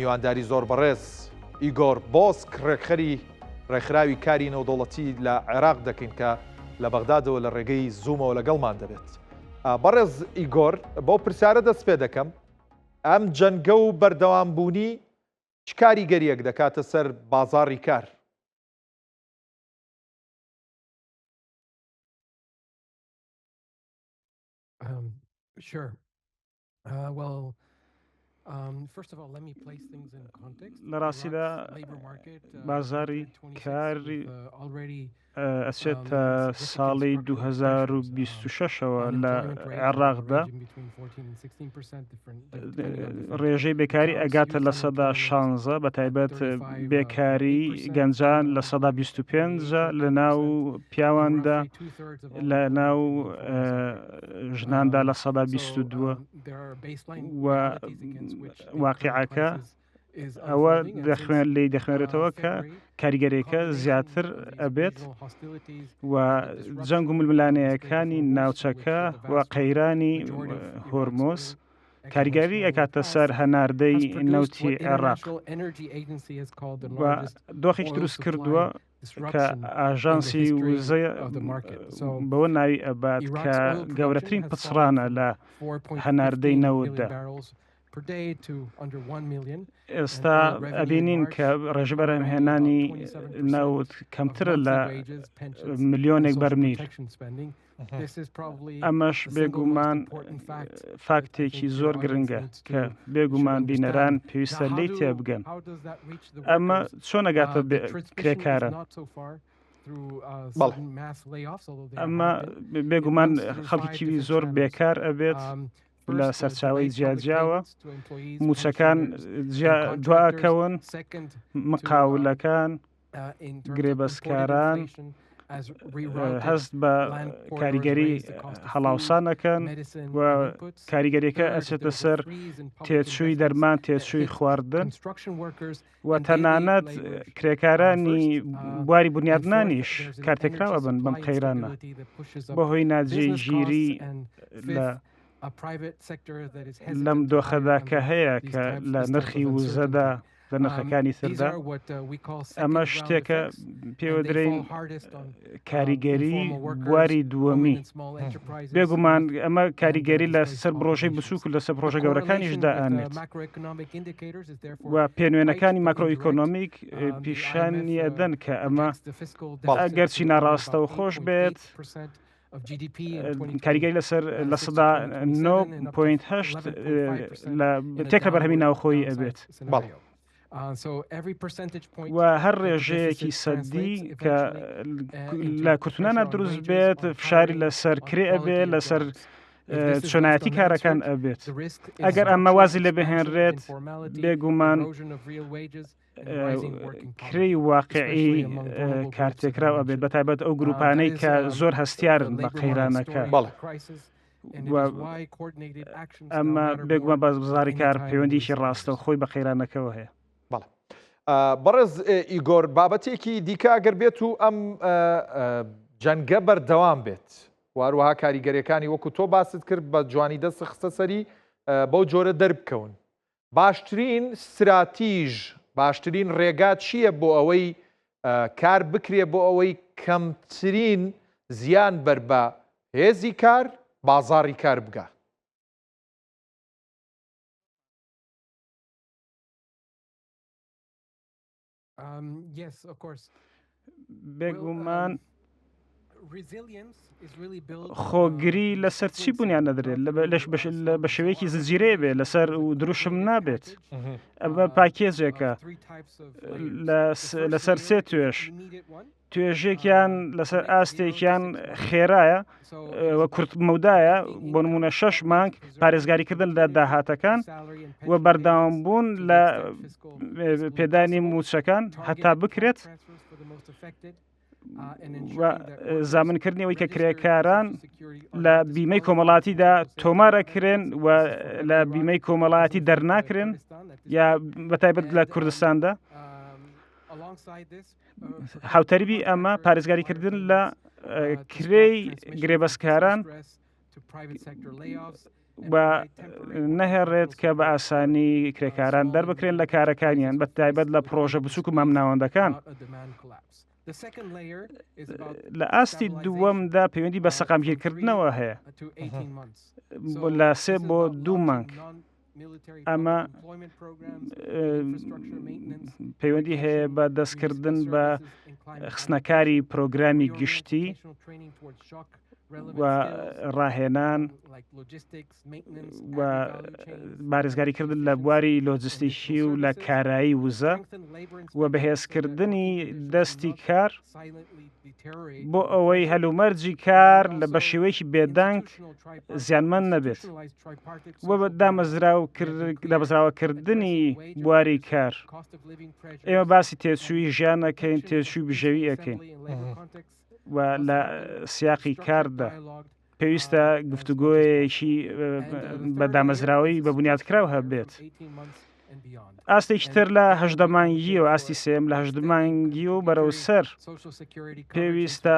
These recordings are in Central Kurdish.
میوانداری زۆر بەڕێز ئیگۆر بۆسک ڕێکخەری ڕێکخراوی کاری نێودەوڵەتی لە عێراق دەکەین کە لە بەغدادەوە لە ڕێگەی زوومەوە لەگەڵمان دەبێت. بەڕێز ئیگۆر بەو پرسیارە دەست پێ دەکەم ئەم جەنگە و بەردەوامبوونی چ کاریگەریەک دەکاتە سەر بازاڕی کار؟ Sure. لە ڕاستیدا بازاڕی کاری ئەچێتە ساڵی 2026ەوە لە عێراقدا ڕێژەی بێکاری ئەگاتە 16% بە تایبەت بێکاری گەنجان 25% لە ناو پیاواندا لە ناو ژناندا 22% و واقیعەکە ئەوە دەخوێن لی دەخوێنرێتەوە کە کاریگەریەکە زیاتر ئەبێت و جەنگ و ململانێیەکانی ناوچەکە و قەیرانی هۆرمۆز کاریگەری ئەکاتە سەر هەناردەی نەوتی عێراق و دۆخێکی دروست کردووە کە ئاژانسی وزە بەوە ناوی ئەبات کە گەورەترین پچڕانە لە هەناردەی نەوتدا. ئێستا ئەبینین کە ڕێژە بەرهەمهێنانی نەوت کەمترە لە ملیۆنێک بەرمیل. ئەمەش بێگومان فاکتێکی زۆر گرنگە کە بێگومان بینەران پێویستە لێی تێبگەن. ئەمە چۆن ئەگاتە کرێکاران؟ ئەمە بێگومان خەڵکی زۆر بێکار ئەبێت لە سەرچاوەی جیاجیاوە موچەکان دواکەون مقاولەکان گرێبەستکاران هەست بە کاریگەری هەڵاوسان ئەکەن و کاریگەریەکە ئەچێتە سەر تێچووی دەرمان تێچووی خواردن و تەنانەت کرێکارانی بواری بنیادنانیش کارتێکراوە بن بەم قەیرانە بەهۆی ناجێگیری لە لەم دۆخەدا کە هەیە کە لە نرخی وزەدا لە نرخەکانی تردا ئەمە شتێکە پێوە درێین کاریگەری بواری دووەمی بێگومان ئەمە کاریگەری لە سەر پرۆژەی بچووک و لەسەر پرۆژە گەورەکانیشدا ئەنێت و پێنوێنەکانی ماکرۆئیکۆنۆمیک پیشانی ئەدەن کە ئەمە ئەگەرچی ناڕاستە و خۆش بێت کاریگەری لەسەر 9.8% لە تێکە بەرهەمی ناوخۆیی ئەبێت. و هەر ڕێژەیەکی سەدی کە لە کورتونانە دروست بێت فشاری لەسەر کرێ ئەبێ لەسەر چۆنایەتی کارەکان ئەبێت ئەگەر ئەمە وازی لێ بهێنرێت بێگومان کرێی واقعی کارتێکراو ئەبێت بە تایبەت ئەو گروپانەی کە زۆر هەستیارن بە قەیرانەکە. ئەمە بێگومان بازاڕی کار پەیوەندیی ڕاستەوخۆی بە قەیرانەکەوە هەیە. بەڵێ بەڕێز ئیگۆر بابەتێکی دیکە ئەگەر بێت و ئەم جەنگە بەردەوام بێت و هەروەها کاریگەریەکانی وەکو تۆ باست کرد بە جوانی دەست خستە سەری بەو جۆرە دەربکەون باشترین ستراتیژ، باشترین ڕێگا چییە بۆ ئەوەی کار بکرێ بۆ ئەوەی کەمترین زیان بەر بە هێزی کار، بازاڕی کار بگا؟ بێگومان خۆگری لەسەر چی بوونیان نەدرێت بە شێوەیەکی زنجیرەیە بێ لەسەر و دروشم نابێت ئەمە پاکێجێکە لەسەر سێ توێش توێژێکیان لەسەر ئاستێکیان خێرایە و کورت مەودایە بۆ نمونە شەش مانگ پارێزگاریکردن لە داهاتەکان و بەردەوام بوون لە پێدانی موچەکان هەتا بکرێت و زامنکردنی ئەوەی کە کرێکاران لە بیمەی کۆمەڵاتیدا تۆمارەکرێن و لە بیمەی کۆمەڵاتی دەرناکرێن یا بەتایبەت لە کوردستاندا. هاوتەریبی ئەمە پارێزگاریکردن لە کرێی گرێبەستکاران. و نەهێڕێت کە بە ئاسانی کرێکاران دەربکرێن لە کارەکانیان بە تایبەت لە پرۆژە بچوک و مامناوەندەکان. لە ئاستی دووەمدا پەیوەندی بە سەقامگیرکردنەوە هەیە لە سێ بۆ دوو مانگ ئەمە پەیوەندی هەیە بە دەستکردن بە خستنەکاری پرۆگرامی گشتی و ڕاهێنان و بارزگاریکردن لە بواری لۆجستیکی و لە کارایی وزە و بەهێزکردنی دەستی کار بۆ ئەوەی هەلومەرجی کار لە بە شێوەیەکی بێدەنگ زیانمەند نەبێت و دامەزراوەکردنی بواری کار ئێمە باسی تێچووی ژیان ئەەکەین تێچووی بژێوی ئەەکەین و لە سیاقی کاردا پێویستە گفتوگۆیەکی بە دامەزراوەی بە بنیاتکراو هەبێت. ئاستێکی تر لە هەژدە مانگی و ئاستی سێم لە هەژدە مانگی و بەرەو سەر پێویستە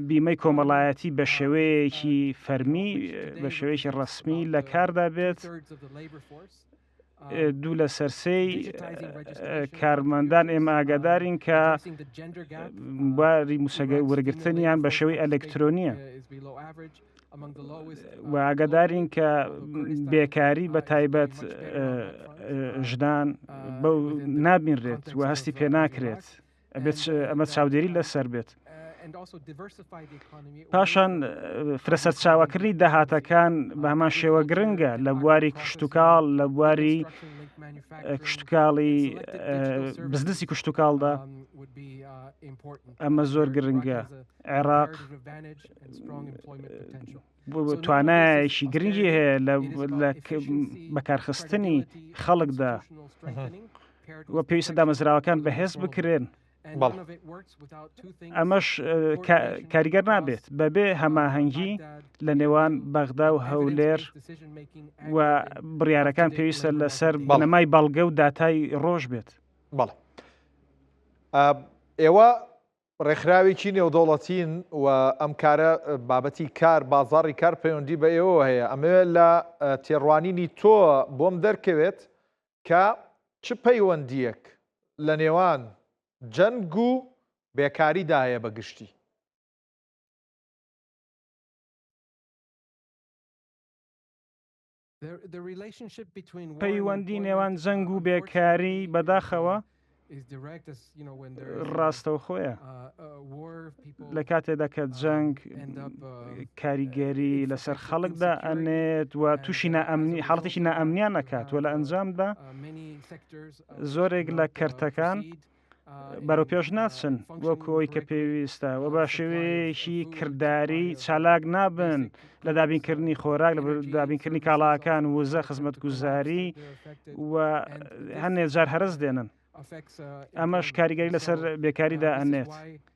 بیمەی کۆمەڵایەتی بە شێوەیەکی فەرمی بە شێوەیەکی ڕەسمی لە کاردا بێت. دوو لە سەرسێی کارمەندان ئێمە ئاگادارین کە بواری موسەگە وەرگرتنیان بە شێوەی ئەلکترۆنیە و ئاگادارین کە بێکاری بە تایبەت ژنان بەو نابینرێت و هەستی پێ ناکرێت. ئەبێت ئەمە چاودێری لەسەر بێت. پاشان فرەسەرچاوەکردنی داهاتەکان بە هەمان شێوە گرنگە لە بواری کشتتوکاڵ لە بواری کشتتوکاڵی بزنسی کشتتوکاڵدا ئەمە زۆر گرنگە عێراق توانایەکی گرنگی هەیە لە بەکارخستنی خەڵکدا و پێویستە دامەزراوەکان بەهێز بکرێن. ئەمەش کاریگەر نابێت بەبێ هەماهەنگی لە نێوان بەغدا و هەولێر و بڕیارەکان پێویستە لەسەر بنەمای بەڵگە و داتای ڕۆژ بێت. بەڵێ ئێوە ڕێکخراوێکی نێودەوڵەتین و ئەم کارە بابەتی کار بازاڕی کار پەیوەندی بە ئێوەوە هەیە ئەمەوێت لە تێڕوانینی تۆ بۆم دەرکەوێت کە چ پەیوەندییەک لە نێوان جەنگ و بێکاریدا هەیە بە گشتی؟ پەیوەندی نێوان جەنگ و بێکاری بەداخەوە ڕاستەوخۆیە لە کاتێدا کە جەنگ کاریگەری لەسەر خەڵکدا ئەنێت و تووشی نائەمنی حاڵەتێکی نائەمنیان نەکات و لە ئەنجامدا زۆرێک لە کەرتەکان بەرەو پێش ناچن وەکو ئەوی کە پێویستە و بە شێوەیەکی کردداری چالاک نابن لە دابینکردنی خۆراک لە دابینکردنی کاڵاکان وزە خزمەتگوزاری و هەندێک جار هەرس دێنن ئەمەش کاریگەری لەسەر بێکاریدا ئەنێت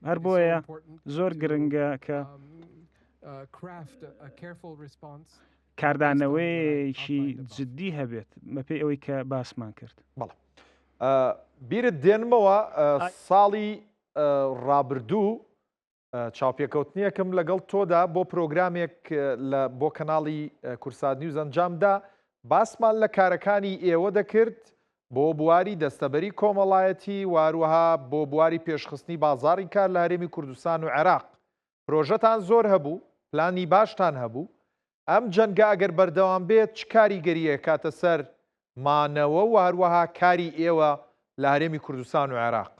هەر بۆیە زۆر گرنگە کە کاردانەوەیەکی جددی هەبێت بەپێی ئەوەی کە باسمان کرد. بەڵێ بیرت دێنمەوە ساڵی ڕابردوو چاوپێکەوتنێکم لەگەڵ تۆدا بۆ پرۆگرامێک لە بۆ کەناڵی کورسات نیوز ئەنجامدا باسمان لە کارەکانی ئێوە دەکرد بۆ بواری دەستەبەری کۆمەڵایەتی واروەها بۆ بواری پێشخستنی بازاڕی کار لە هەرێمی کوردستان و عێراق پرۆژەتان زۆر هەبوو، پلانی باشتان هەبوو، ئەم جەنگە ئەگەر بەردەوام بێت چ کاریگەرییەک ئەکاتە سەر مانەوە و هەروەها کاری ئێوە لە هەرێمی کوردستان و عێراق؟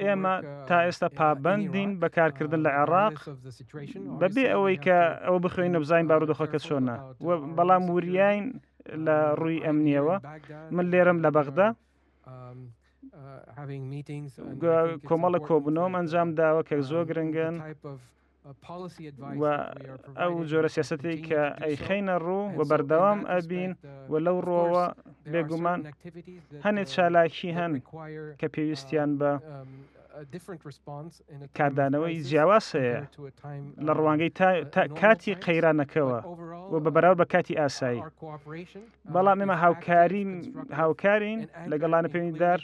ئێمە تا ئێستا پابەندین بە کارکردن لە عێراق بەبێ ئەوەی کە ئەوە بخوێنە بزانین بارودۆخەکە چۆنە بەڵام وریاین لە ڕووی ئەمنیەوە من لێرەم لە بەغدا کۆمەڵە کۆبوونەوەم ئەنجام داوە کە زۆر گرنگن و ئەو جۆرە سیاسەتێک کە ئەیخەینە ڕوو و بەردەوام ئەبین و لەو ڕۆوە بێگومان هەنێ چالاکی هەن کە پێویستیان بە کاردانەوەی جیاواز هەیە لە ڕوانگەی کاتی قەیرانەکەوە. و بە بەراورد بە کاتی ئاسایی. بەڵام ئێمە هاوکارین هاوکارین لەگەڵانە پەیوەندیدار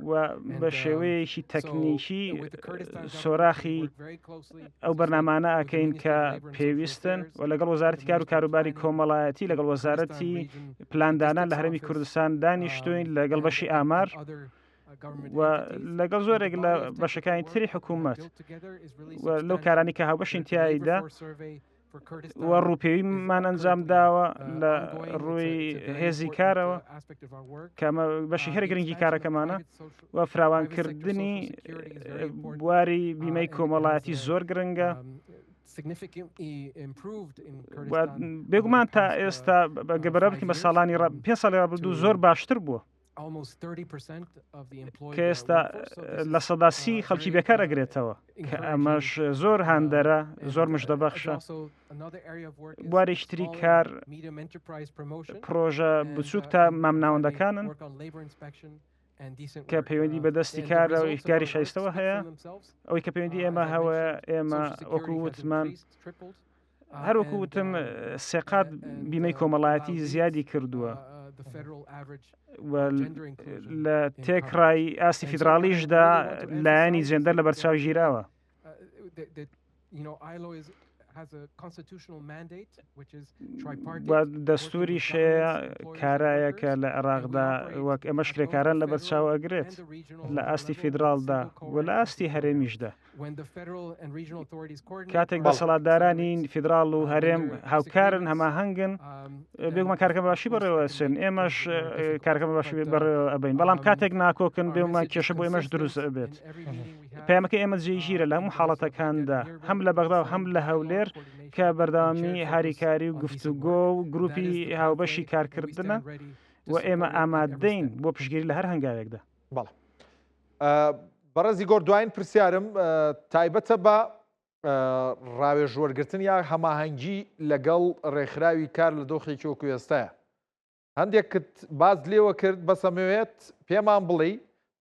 و بە شێوەیەکی تەکنیکی سۆراخی ئەو بەرنامانە ئەکەین کە پێویستن و لەگەڵ وەزارەتی کار و کاروباری کۆمەڵایەتی لەگەڵ وەزارەتی پلاندانان لە هەرێمی کوردستان دانیشتوین لەگەڵ بەشی ئامار و لەگەڵ زۆرێک لە بەشەکانی تری حکوومەت و لەو کارانی کە هاوبەشین تیایدا و ڕووپێویمان ئەنجام داوە لە ڕووی هێزی کارەوە کە ئەمە بەشی هەرە گرنگی کارەکەمانە و فراوانکردنی بواری بیمەی کۆمەڵایەتی زۆر گرنگە. بێگومان تا ئێستا بەگەبەرە بکەین بە ساڵانی پێ ساڵی ڕابردوو زۆر باشتر بووە. کە ئێستا 30% خەڵکی بێکار ئەگرێتەوە کە ئەمەش زۆر هاندەرە زۆر مژدەبەخشە بوارێکی تری کار پرۆژە بچووک تا مامناوەندەکانن کە پەیوەندی بە دەستی کارە و کاری شایستەوە هەیە ئەوەی کە پەیوەندی ئێمە هەوە ئێمە وەکو وتمان هەروەکو وتم سێقات بیمەی کۆمەڵایەتی زیادی کردووە لە تێکڕای ئاستی فیدراڵیشدا لایەنی جێندەر لە بەرچاو گیراوە. دەستوری شەیە کارایە کە لە عێراقدا وەک ئەمەش کرێکاران لە بەرچاو ئەگرێت لە ئاستی فیدراڵدا و لە ئاستی هەرێمیشدا. کاتێک دەسەڵاتدارانی فیدراڵ و هەرێم هاوکارن هەماهەنگن بێگومان کارەکە باشی بەڕێوەچن ئێمەش کارەکە باشی بەڕێوە ئەبین بەڵام کاتێک ناکۆکن بێگومان کێشە بۆ ئێمەش دروست ئەبێت پەیامەکە ئێمە جێگیرە لە هەموو حاڵەتەکاندا هەم لە بەغدا و هەم لە هەولێر کە بەردەوامی هاریکاری و گفتوگۆ و گروپی هاوبەشی کارکردنە و ئێمە ئامادەین بۆ پشتگیری لە هەر هەنگاوێکدا. بەڵێ بەڕێز ئیگۆر دوایین پرسیارم تایبەتە بە ڕاوێژ وەرگرتن یا هەماهەنگی لەگەڵ ڕێکخراوی کار لە دۆخێکی وەکو ئێستاە هەندێکت باز لێوە کرد بەسەمەوێت پێمان بڵێ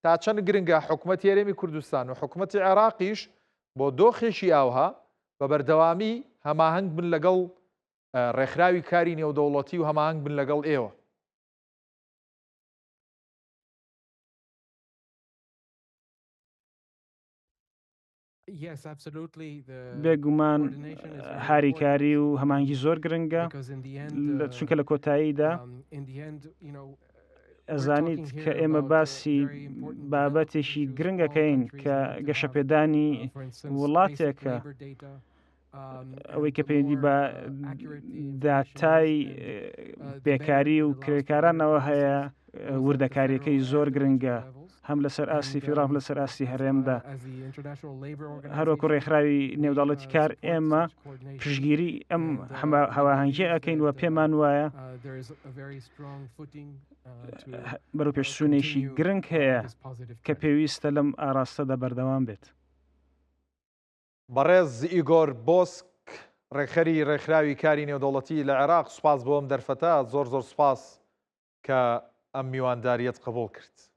تا چەند گرنگە حکوومەت هەرێمی کوردستان و حکوومەتی عێراقیش بۆ دۆخێکی ئاوها بە بەردەوامی هەماهەنگ بن لەگەڵ ڕێکخراوی کاری نێودەوڵەتی و هەماهەنگ بن لەگەڵ ئێوە. بێگومان هاریکاری و هەمانگی زۆر گرنگە چونکە لە کۆتاییدا ئەزانیت کە ئێمە باسی بابەتێکی گرنگەکەین کە گەشەپێدانی وڵاتێکە ئەوەی کە پەیوەندی بە داتای بێکاری و کرێکارانەوە هەیە وردەکاریەکەی زۆر گرنگە هەم لەسەر ئاستی فیدراڵ لەسەر ئاستی هەرێمدا هەروەکو ڕێکخراوی نێودەوڵەتی کار ئێمە پشگیری ئەم هەواهەنگی ئەەکەین و پێمان وایە بەرەو پێشچوونێکی گرنگ هەیە کە پێویستە لەم ئاراستەدا بەردەوام بێت. بەڕێز ئیگۆر بۆسک، ڕێکخەری ڕێکخراوی کاری نێودەوڵەتی لە عێراق، سوپاس بۆ ئەم دەرفەتە، زۆر زۆر سوپاس کە ئەم میواندارییەت قبوڵ کرد.